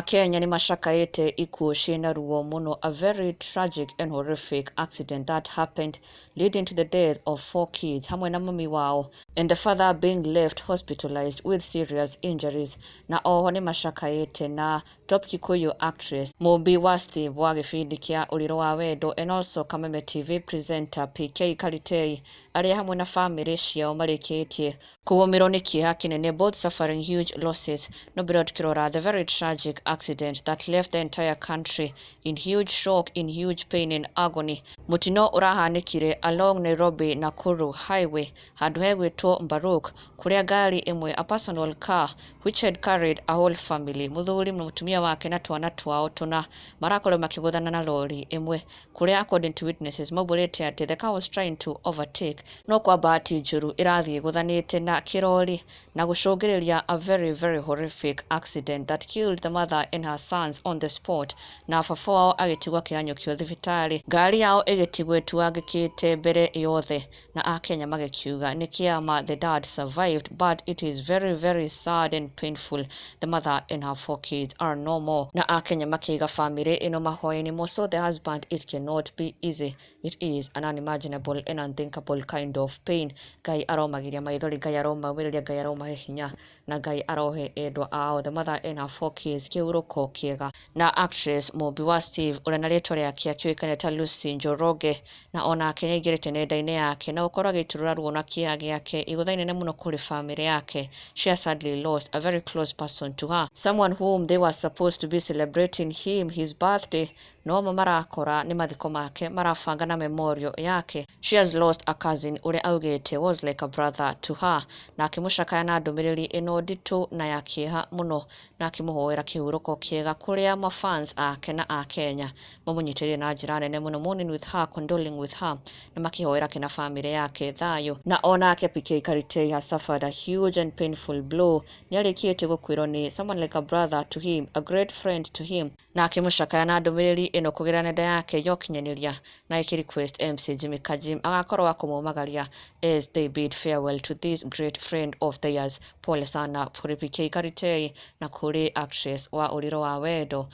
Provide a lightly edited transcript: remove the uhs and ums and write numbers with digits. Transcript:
Akenya nĩ macakaĩte ikuũ ciĩna ruo mũno, a very tragic and horrific accident that happened, leading to the death of four kids hamwe na mami wao, and the father being left hospitalized with serious injuries. Na oho nĩ macakaĩte na top Kikuyu actress Mumbi wa Steve wa gĩbindi kĩa Ũrĩrũ wa Wendo and also Kameme TV presenter PK Karitei, arĩa hamwe na famĩlĩ ciao marĩkĩtie kũgũmĩrwo nĩ kĩeha kĩnene, both suffering huge losses. No mbere tukĩrora the very tragic accident that left the entire country in huge shock, in huge pain and agony. Mũtino ũrahanĩkire along Nairobi Nakuru Highway, handũ hegwĩtwo Mbaruk, kũrĩa ngari ĩmwe, a personal car which had carried a whole family, mũthuri na mũtumia wake na twana twao tũna, marakorirwo makĩgũthana na lori ĩmwe, kũrĩa according to witnesses maumbũrĩte atĩ the car was trying to overtake, no kwa bahati njũru ĩrathiĩ ĩgũthanĩte na kĩrori na gũcũngĩrĩria a very very horrific accident that killed the mother and her sons on the spot, na baba wao agĩtigwo akĩhanyũkio thibitarĩ, ngari yao ĩgĩtigwo ĩtuangĩkĩte mbere yothe. Na Akenya magĩkiuga nĩ kĩama the dad survived, but it is very very sad and painful, the mother and her four kids are no more. Na Akenya makĩiga famĩlĩ ĩno mahoya-inĩ, more so the husband. It cannot be easy. It is an unimaginable and unthinkable kind of pain. Ngai aromagiria maithori, Ngai aromaumĩrĩria, Ngai aromahe hinya, na Ngai arohe endwa ao, the mother and her four kids, kĩhurũko kĩega. Na actress Mumbi wa Steve, ũrĩa na rĩtwa rĩake akĩũĩkaine ta Lucy Njoroge, na onake nĩaingĩrĩte nenda-inĩ yake na gũkorwo agĩitũrũra ruo na kĩeha gĩake, igũtha inene mũno kũrĩ famĩlĩ yake. She has sadly lost a very close person to her, someone whom they were supposed to be celebrating him, his birthday, no amwe marakora nĩ mathiko make marabanga na memorial yake. She has lost a cousin ũrĩa augĩte was like a brother to her, na akĩmũcakaya na ndũmĩrĩri ĩno nditũ na ya kĩeha mũno, na akĩmũhoera kĩhurũko kĩega, kũrĩa mafans ake na Akenya mamũnyitĩrĩire na njĩra nene mũno, mourning with her, condoling with her, na makĩhoera ke na famĩlĩ yake thayũ. Na onake PK Karitei has suffered a huge and painful blow. Nĩ arĩkĩtie gũkuĩrwo nĩ someone like a brother to him, a great friend to him, na akĩmũcakaya na ndũmĩrĩri ĩno kũgerera nenda yake ya ũkinyanĩria, na ĩkĩ request MC Jimmy Kajim agakorwo wa kũmumagaria as they bid farewell to this great friend of theirs. Pole sana kũrĩ PK Karitei na kũrĩ actress wa Ũrĩrũ wa Wendo.